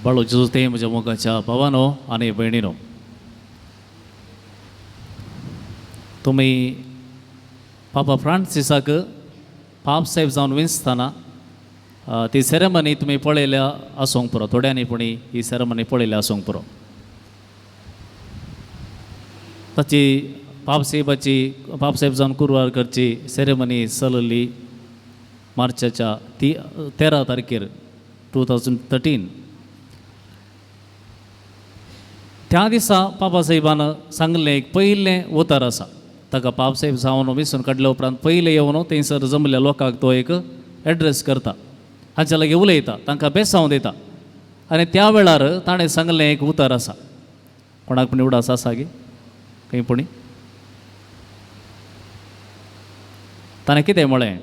बाळू जेजू ते म्हज्या मोगाच्या भावानो आनी भयणीनो, तुमी पापा फ्रांसिसाक पाप साहेब जावन विंचतना ती सेरेमनी तुमी पळयल्या आसूंक पुरो, थोड्यांनी पुणी ही सेरेमनी पळयल्या आसूंक पुरो. ताची पापसाहेबाची पापसाहेब जावन कुरवार करची सेरेमनी चलली मार्चाच्या 13 तारखेर 2013. त्या दिसा पापासाहेबान सांगलें एक पयलें उतर आसा, ताका पापसाहेब जावन विसून काडल्या उपरांत पयलें येवन थंयसर जमल्या लोकांक तो एक एड्रेस करता, हांच्या लागीं उलयता, तांकां बेसांव दिता. आनी त्या वेळार ताणें सांगलें एक उतर आसा, कोणाक पूण उडास आसा गी खंय पुणी? ताणें कितें म्हळें?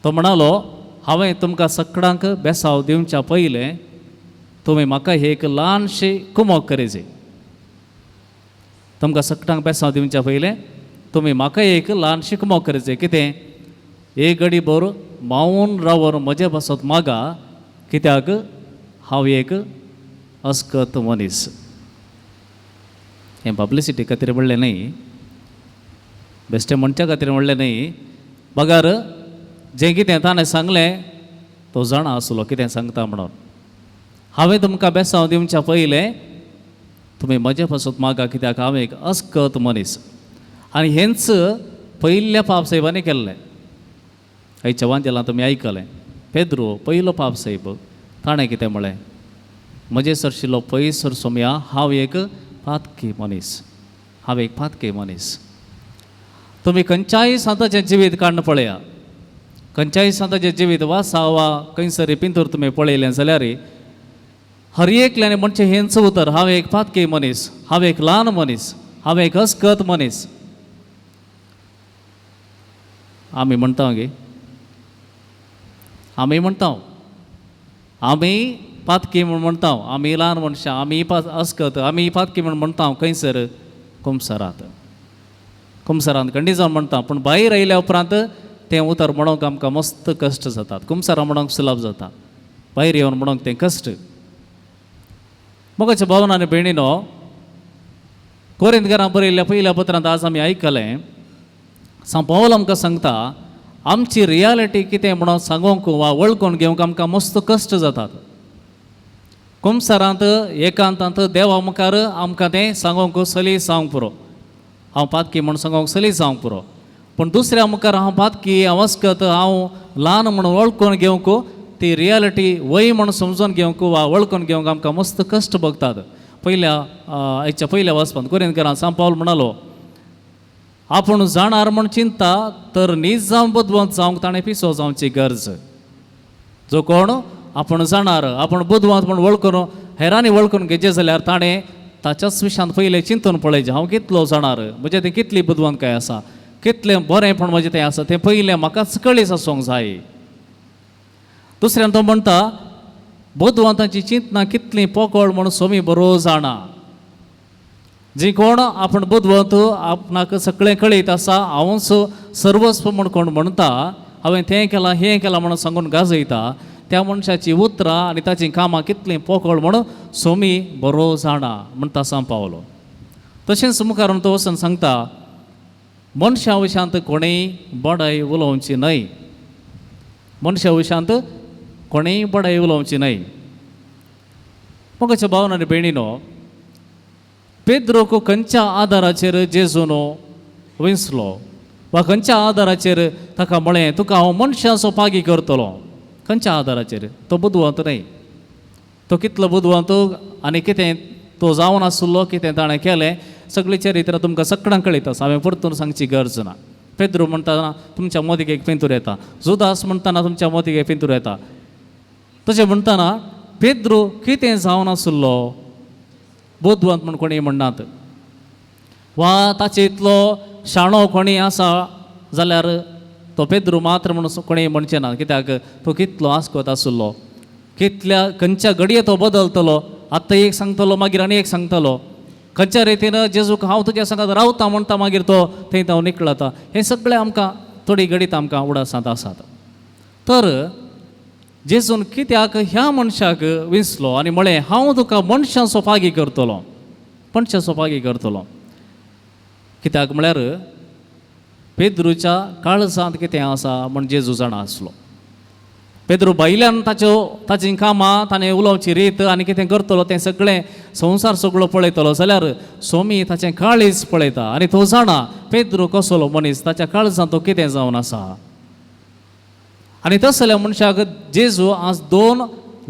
तो म्हणालो, हांवें तुमकां सगळ्यांक बेसांव दिवच्या पयलें तुमी म्हाका एक ल्हानशी कुमोक करीजे. तुमकां सगळ्यांक बेसांव दिवच्या पयलें तुमी म्हाका एक ल्हानशी कुमोक करीजे. कितें? एक घडी भर मावून रावन म्हजे पासत मागा, कित्याक हांव एक अस्कत मनीस. हें पब्लिसिटी खातीर म्हणलें न्हय, बेश्टें म्हणच्या खातीर म्हणलें न्हय, बगर जें कितें ताणें सांगलें तो जाणा आसलो कितें सांगता म्हणून. हांवें तुमकां बेसांव दिवच्या पयलें तुमी म्हजे पासत मागा, कित्याक हांव एक अस्कत मनीस. आनी हेंच पयल्या पापसाहेबांनी केल्लें. आयच्या वांजेलां तुमी आयकलें, पेद्रो पयलो पापसाहेब, ताणें कितें म्हळें? म्हजे सरशिल्लो पयसर सोमया, हांव एक पातकी मनीस, हांव एक पातकी मनीस. तुमी खंयच्याय सांताचें जिवीत काडून पळया, खंयच्याय सांताचें जिवीत वासा वा खंयसर पिंतूर तुमी पळयलें जाल्यार हर एकल्याने म्हणचें हेंच उतर, हांव एक पातकी मनीस, हांव एक ल्हान मनीस, हांव एक अस्कत मनीस. आमी म्हणटा गे, आमी म्हणटा, आमी पातकी म्हूण म्हणटा, आमी ल्हान मनशां, आमी अस्कत, आमी पातकी म्हूण म्हणटा. खंयसर? कुमसरांत, कुमसरांत खंडी जावन म्हणटा. पूण भायर आयल्या उपरांत तें उतर म्हणूंक आमकां मस्त कश्ट जातात. कुमसरां म्हणूंक सुलभ जाता, भायर येवन म्हणूंक तें कश्ट. मोगाच्या भावन आनी भयणीनो, कोरिंतकारां बरयल्ल्या पयल्या पत्रांत आज आमी आयकलें, सांव पावल आमकां सांगता आमची रियालिटी कितें म्हणून सांगूंक वा वळखून घेवंक आमकां मस्त कश्ट जातात. कुमसारांत एकांतांत देवा मुखार आमकां तें सांगूंक सली जावंक पुरो, हांव पातकी म्हूण सांगूंक सली जावंक पुरो. पूण दुसऱ्या मुखार हांव पातकी, हांव अस्कत, हांव ल्हान म्हणून वळखून घेवंक ती रियालिटी वय म्हणून समजून घेवंक वा वळखून घेवंक आमकां मस्त कश्ट भोगतात. पयल्या आयच्या पयल्या वाचपांत कोरिंतकारां सांव पावल म्हणालो, आपूण जाणार म्हूण चिंता तर नीज जावन बुदवंत जावंक ताणें पिसो जावची गरज. जो कोण आपूण जाणार, आपूण बुदवंत म्हूण वळखून हेरांनी वळखून घेवचें जाल्यार ताणें ताच्याच विशयांत पयलें चिंतून पळयचें, हांव कितलो जाणार, म्हजें तें कितली बुदवंतकाय आसा, कितलें बरेंपण म्हजें तें आसा, तें पयलें म्हाकाच कळीस आसूंक जाय. दुसऱ्यान तो म्हणटा, बुदवंतांची चिंतना कितली पोकळ म्हूण सोमी बरो जाणा. जी कोण आपूण बुदवंत, आपणाक सगळें कळीत आसा, हांवूच सर्वस्व म्हूण कोण म्हणटा, हांवें तें केलां हें केलां म्हणून सांगून गाजयता, त्या मनशाची उतरां आनी ताचीं कामां कितलीं पोकळ म्हणून सोमी बरो जाणा म्हणटा सांव पावलो. तशेंच मुखार तो वचून सांगता, मनशा विशांत कोणेय बडाय उलोवची न्हय, मनशा विशांत कोणेय बडाय उलोवची न्हय. मोगाच्या भावन आनी भयणीनो, पेद्रोक खंयच्या आदाराचेर जेजून विंचलो वा खंयच्या आदाराचेर ताका म्हळें तुका हांव मनशाचो पागी करतलो, खंयच्या आदाराचेर? तो बुदवंत न्हय. तो कितलो बुदवंत आनी कितें तो जावन आसलो, कितें ताणें केलें, सगळीं चरित्रां तुमकां सगळ्यांक कळीत आसा, हांवें परतून सांगची गरज ना. पेद्रो म्हणटाना तुमच्या मोदीक एक पिंतूर येता, जुदास म्हणटाना तुमच्या मोदीक एक पिंतूर येता. तशें म्हणटाना पेद्रो कितें जावन आसलो बुदवंत म्हूण कोणी म्हणनात, वा ताचे इतलो शाणो कोणी आसा जाल्यार तो पेद्रो मात्र म्हणून कोणी म्हणचें ना, कित्याक तो कितलो आस्कोत आसलो, कितल्या खंयच्या घडये तो बदलतलो, आत्तां एक सांगतलो मागीर आनी एक सांगतलो, खंयच्या रितीन जेजूक हांव तुज्या सांगात रावता म्हणटा मागीर तो थंय तो निकळता. हें सगळें आमकां थोडी घडीत आमकां उडासांत आसात. तर जेजून कित्याक ह्या मनशाक विंचलो आनी म्हळें हांव तुका मनशांचो पागी करतलो, मनशांचो पागी करतलो. कित्याक म्हळ्यार पेद्रूच्या काळजांत कितें आसा म्हण जेजू जाणा आसलो. पेद्रू भायल्यान ताच्यो ताचीं कामां, ताणें उलोवची रीत आनी कितें करतलो तें सगळें संवसार सगळो पळयतलो जाल्यार सोमी ताचें काळीज पळयता आनी तो जाणा पेद्रू कसलो मनीस, ताच्या काळजांत तो कितें जावन आसा. आनी तसल्या मनशाक जेजू आज दोन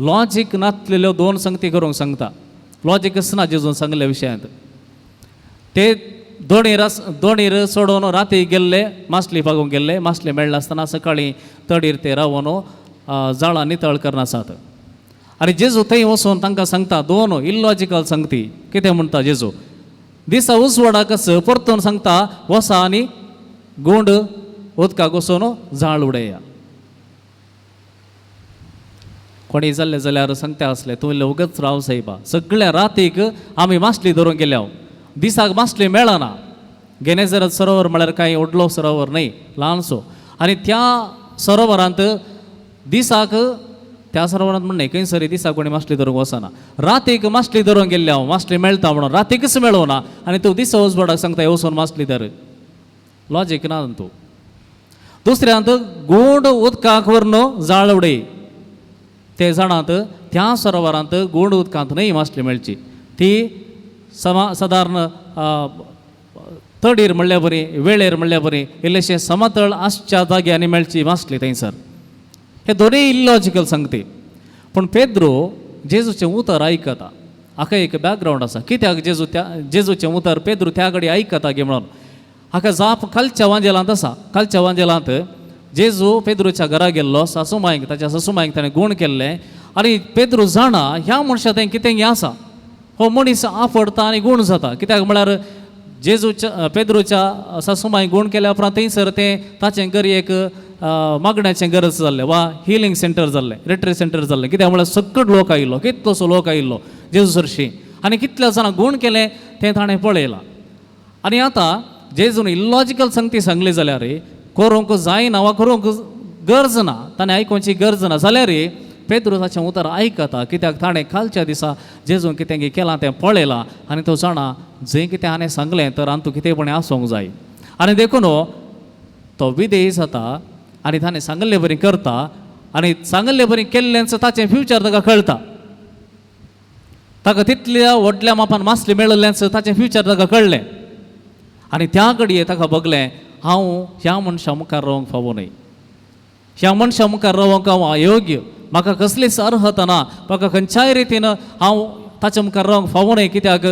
लॉजीक नासलेल्यो दोन संगती करूंक सांगता. लॉजीकच ना जेजून सांगल्या विशयांत. ते दोणीर चडोवन राती गेल्ले, मासली पागूंक गेल्ले, मासली मेळ्ळे आसतना सकाळीं तडीर ते रावन जाळां नितळ करनासात. आनी जेजू थंय वचून तांकां सांगता दोन इलॉजिकल संगती. कितें म्हणटा जेजू? दिसा उजवाडाकच परतून सांगता वसा आनी गुंड उदकाक वचून जाळ उडया. कोणी जाल्लें जाल्यार सांगता आसलें तूं इल्लें उगच राव सायबा, सगळ्या रातीक आमी मासली धरूंक गेल्या, दिसाक मासली मेळना. गेनेजरत सरोवर म्हळ्यार कांय व्हडलो सरोवर न्हय, ल्हानसो. आनी त्या सरोवरांत दिसाक, त्या सरोवरांत म्हण न्हय, खंयसर दिसाक कोणी मासली धरूंक वचना. रातीक मासली धरूंक गेल्ले हांव, मासली मेळटा म्हणून रातीकच मेळना आनी तूं दिसा उजवाडाक सांगता वचून मासली धर. लॉजीक ना तूं. दुसऱ्यांत गोंड उदकाक व्हरून जाळ उडय. ते जाणात त्या सरोवरांत गोंड उदकांत न्हय मासली मेळची, ती समा सादारण तडीर म्हणल्या बरी, वेळेर म्हणल्या बरी, इल्लेशें समतळ आसच्या जाग्यांनी मेळची मासली थंयसर. हे दोनूय इलॉजिकल सांगती. पूण पेद्रो जेजूचें उतर आयकता. हाका एक बॅकग्रावंड आसा कित्याक जेजू त्या जेजूचें उतर पेद्रू त्या कडेन आयकता गे म्हणून. हाका जाप खालच्या वांजेलांत आसा. खालच्या वांजेलांत जेजू पेद्रूच्या घरा गेल्लो, सासुमायक, ताच्या सासुमायक ताणें गूण केल्लें. आनी पेद्रू जाणा ह्या मनशा थंय कितें आसा, हो मनीस आफडता आनी गूण जाता. कित्याक म्हळ्यार जेजूच्या पेद्रूच्या सासुमायक गूण केल्या उपरांत थंयसर तें ताचें घर एक मागण्याचें गरज जाल्लें वा हिलींग सेंटर जाल्लें, रिट्रीट सेंटर जाल्लें. कित्याक म्हळ्यार सकट लोक आयिल्लो, कितलोसो लोक आयिल्लो जेजू सरशी आनी कितल्या जाणां गूण केलें तें ताणें पळयलां. आनी आतां जेजून इलॉजिकल संगती सांगली जाल्यार करूंक जायना वा करूंक गरज ना, ताणें आयकुची गरज ना जाल्यार पेद्रू ताचें उतर आयकता. कित्याक ताणें कालच्या दिसा जेजून कितें केलां तें पळयलां आनी तो जाणा जंय कितें हाणें सांगलें तर आनी तूं कितेंपणी आसूंक जाय. आनी देखून तो विधेय जाता आनी ताणें सांगल्ले बरी करता आनी सांगल्ले बरी केल्ल्याच ताचें फ्युचर ताका कळटा. ताका तितल्या व्हडल्या मापान मासली मेळिल्ल्याच ताचें फ्युचर ताका कळ्ळें. आनी त्या घडये ताका बगलें हांव ह्या मनशा मुखार रावंक फावो न्हय, ह्या मनशा मुखार रावंक हांव अयोग्य, म्हाका कसलीच अर्हता ना, म्हाका खंयच्याय रितीन हांव ताच्या मुखार रावंक फावो न्हय. कित्याक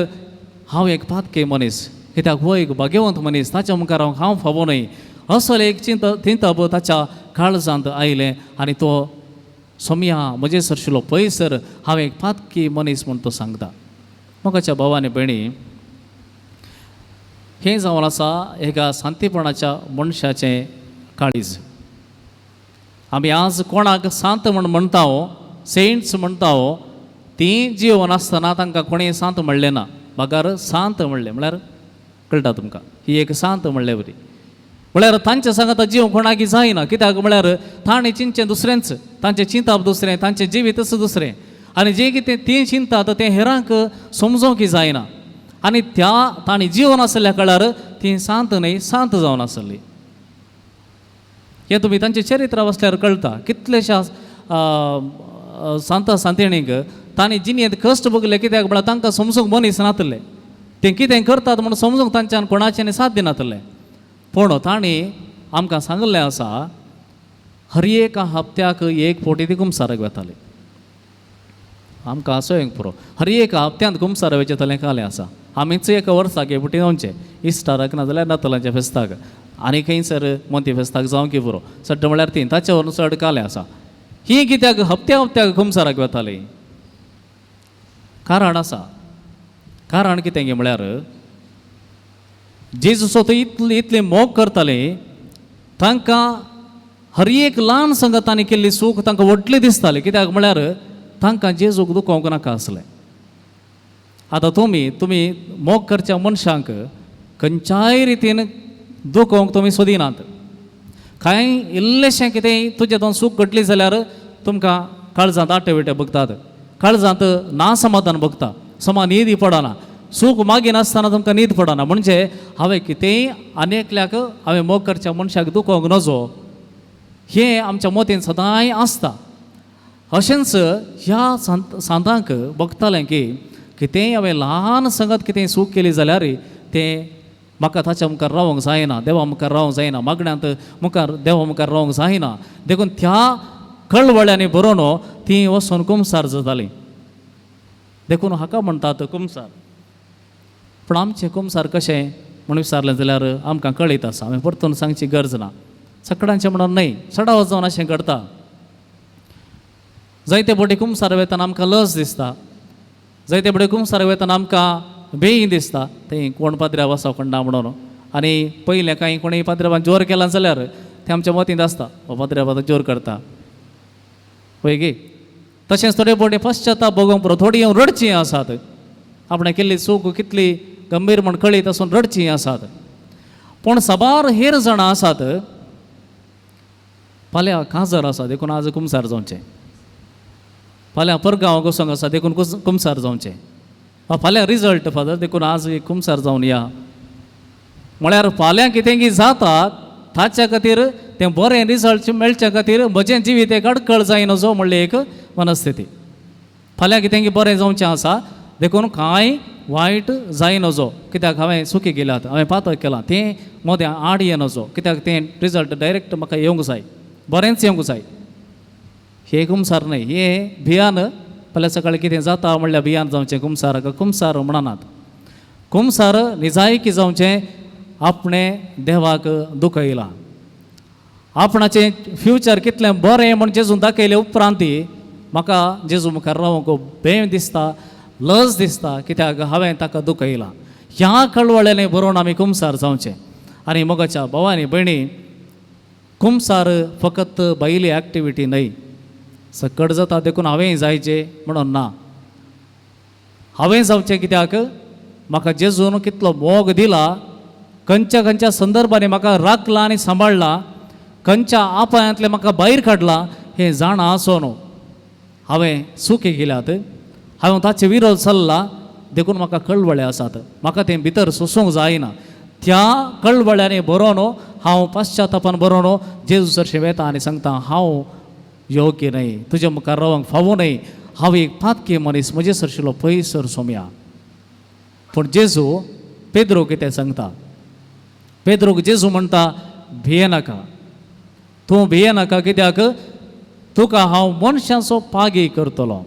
हांव एक पातके मनीस, कित्याक हो एक भाग्यवंत मनीस, ताच्या मुखार रावंक हांव फावो न्हय. असो एक चिंतप ताच्या काळजांत आयलें आनी तो सोमया म्हजे सरशिलो पयसर हांव एक पातकी मनीस म्हूण तो सांगता. मोगाच्या भाव आनी भयणी, हें जावन आसा एका शांतीपणाच्या मनशाचें काळीज. आमी आज कोणाक सांत म्हण म्हणटा, सेंट्स म्हणटा, तीं जिवन आसतना तांकां कोणें सांत म्हणलें ना, बगर सांत म्हणलें म्हळ्यार कळटा तुमकां, ही एक सांत म्हणले बरी. म्हळ्यार तांच्या सांगाता जीव कोणाकी जायना. कित्याक म्हळ्यार ताणें चिंतचें दुसरेंच, तांचें चिंतप दुसरें, तांचें जिवीतच दुसरें आनी जें कितें तीं चिंतात तें हेरांक समजोंक जायना. आनी त्या तांणी जिवन आसल्या कळार ती सांत न्हय, सांत जावन आसली. हें तुमी तांचें चरित्र वाचल्यार कळटा. कितलेश्या सांता सांतिणींक तांणी जिणेंत कश्ट भोगले. कित्याक म्हळ्यार तांकां समजूंक मनीस नातले, तें कितें करतात म्हूण समजूंक तांच्यान कोणाचें साथ दिनातलें. पूण तांणी आमकां सांगिल्लें आसा हर एका हप्त्याक एक फावटी ती कुमसाराक वताली. आमकां असो एक पुरो हर एका हप्त्यांत कुमसार वयचें तलें कालें आसा. आमीच एका वर्साक एक फावटी वचचें इस्टाराक नाजाल्यार नातलांच्या फेस्ताक आनी खंयसर मोंती फेस्ताक जावं की पुरो, सड्ड म्हळ्यार ती ताचे वरून चड कालें आसा. ही कित्याक हप्त्या हप्त्याक कुमसाराक वताली? कारण आसा. कारण कितें गे म्हळ्यार जेजूचो तो इतले इतले मोग करताले, तांकां हर एक ल्हान संगतांनी केल्ली सूख तांकां व्हडली दिसताली. कित्याक म्हळ्यार तांकां जेजूक दुखोवंक नाका आसलें. आतां तुमी तुमी मोग करच्या मनशांक खंयच्याय रितीन दुखोवंक तुमी सोदिनात. कांय इल्लेशें कितेंय तुजें दोन सूख घडली जाल्यार तुमकां काळजांत आटे विटे बघतात, काळजांत ना समाधान बघता, समा न्हीद पडना, सूख मागिनासतना तुमकां न्हीद पडना. म्हणजे हांवें कितेंय आनी एकल्याक हांवें मोग करच्या मनशाक दुखोवंक नजो हें आमच्या मतीन सदांय आसता. अशेंच ह्या सांतांक बघतालें की कितेंय हांवें ल्हान संगत कितेंय चूक केली जाल्यार तें म्हाका ताच्या मुखार रावंक जायना, देवा मुखार रावंक जायना, मागण्यांत मुखार देवा मुखार रावंक जायना. देखून त्या कळवळ्यांनी बरोवन ती वचून कुमसार जातालीं. देखून हाका म्हणटात कुमसार. पूण आमचें कुमसार कशें म्हूण विचारलें जाल्यार आमकां कळीत आसा, हांवें परतून सांगची गरज ना. सगळ्यांचें म्हणून न्हय, चडावत जावन अशें घडता. जायते फावटी कुमसार वेतना आमकां लज दिसता, जायते फावटी कुमसार वेतना आमकां बेय दिसता, थंय कोण पाद्र्याव आसा कोण ना म्हणून. आनी पयलें कांय कोणूय पाद्र्यावान जोर केला जाल्यार तें आमच्या मतींत आसता, हो पाद्र्याव आतां जोर करता पळय गे. तशेंच थोडे फावटी पश्चाताप भोगोवंक पुरो, थोडीं रडचीं आसात, आपणें केल्ली चूक कितली गंभीर म्हूण कळीत आसून रडचीं आसात. पूण साबार हेर जाणां आसात, फाल्यां काजार आसा देखून आज कुमसार जावचें, फाल्यां परगांव वचोंक आसा देखून कुमसार जावचें, वा फाल्यां रिजल्ट फादर देखून आज कुमसार जावन या. म्हळ्यार फाल्यां कितें की जाता ताच्या खातीर तें बरें रिजल्ट मेळच्या खातीर म्हजें जिवीत एक अडकळ जायना जो म्हणली एक मनस्थिती. फाल्यां कितें की बरें जावचें आसा देखून कांय वायट जायना जो, कित्याक हांवें चुकी केल्यात, हांवें पातक केलां, तें मदें आड येनजो, कित्याक तें रिजल्ट डायरेक्ट म्हाका येवंक जाय, बरेंच येवंक जाय. हे कुमसार न्हय, हें भियान फाल्यां सकाळीं कितें जाता म्हणल्यार भियान जावचें कुमसाराक कुमसार म्हणनात. कुमसार निजायकी जावचें आपणें देवाक दुखयलां, आपणाचें फ्युचर कितलें बरें म्हूण जेजून दाखयलें उपरांत म्हाका जेजू मुखार रावंक भंय दिसता, लज दिसता, कित्याक हांवें ताका दुखयलां. ह्या कळवळ्यांनी बरोवन आमी कुमसार जावचें. आनी मोगाच्या भावांनी भयणी, कुमसार फकत भायली एक्टिविटी न्हय, सकट जाता देखून हांवें जायचें म्हणून ना, हांवें जावचें कित्याक म्हाका जेजून कितलो मोग दिला, खंयच्या खंयच्या संदर्भांनी म्हाका राखला आनी सांबाळ्ळा, खंयच्या आपायांतलें म्हाका भायर काडला हें जाणा आसून हांवें चुकी केल्यात, हांवें ताचे विरोध चल्ला देखून म्हाका कळवळे आसात, म्हाका तें भितर सोसूंक जायना. त्या कळवळ्यांनी बरोवन हांव पश्चातापान बरोवन जेजू सरशीं वेता आनी सांगता हांव योग्य न्हय, तुज्या मुखार रावंक फावो न्हय, हांव एक पातकी मनीस, म्हजे सरशिलो पयस सर सोमया. पूण जेजू पेद्रो कितें सांगता, पेद्रोक जेजू म्हणटा भियेनाका, तूं भियेनाका, कित्याक तुका हांव मनशाचो पागी करतलो.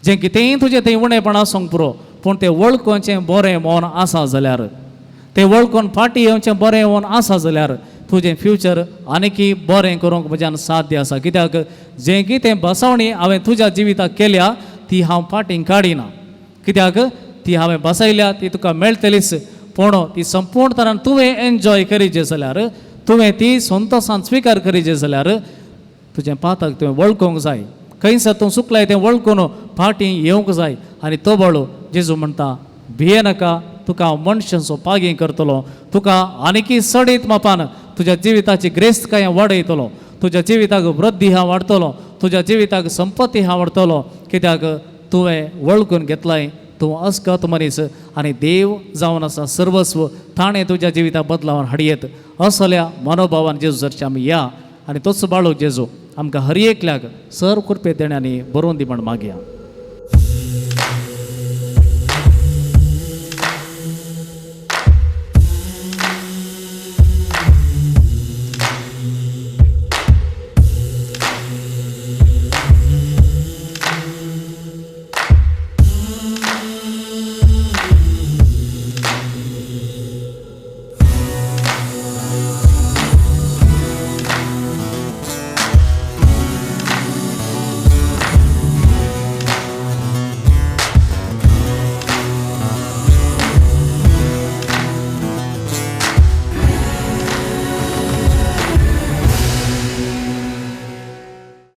जें कितेंय तुजें थंय उणेपण आसूंक पुरो, पूण तें वळखोवचें बरें मन आसा जाल्यार, तें वळखून फाटीं येवचें बरें मन आसा जाल्यार तुजें फ्युचर आनीकी बरें करूंक म्हज्यान साध्य आसा. कित्याक जें कितें बसवणी हांवें तुज्या जिविताक केल्या ती हांव फाटीं काडिना, कित्याक ती हांवें बसयल्या ती तुका मेळटलीच, पूण ती संपूर्ण तरान तुवें एन्जॉय करीजे जाल्यार, तुवें ती संतोशान स्विकार करीजे जाल्यार तुजें पातक तुवें वळखूंक जाय, खंयसर तूं चुकलाय तें वळखून फाटीं येवंक जाय. आनी तो बाळू जेजू म्हणटा भियेनाका, तुका हांव मनशांचो पागी करतलो, तुका आनीकी चडीत मापान तुज्या जिविताची ग्रेस्तकाय वाडयतलो, तुज्या जिविताक वृद्धी हांव वाडटलो, तुज्या जिविताक संपत्ती हांव वाडटलो, कित्याक तुवें वळखून घेतलाय तूं अस्कत मनीस आनी देव जावन आसा सर्वस्व, ताणें तुज्या जिविताक बदलावन हाडयेत. असल्या मनोभावान जेजू सरचे आमी या आनी तोच बाळू जेजू आमकां हर एकल्याक सर कृपे देण्यांनी बरोवन दी म्हण मागया.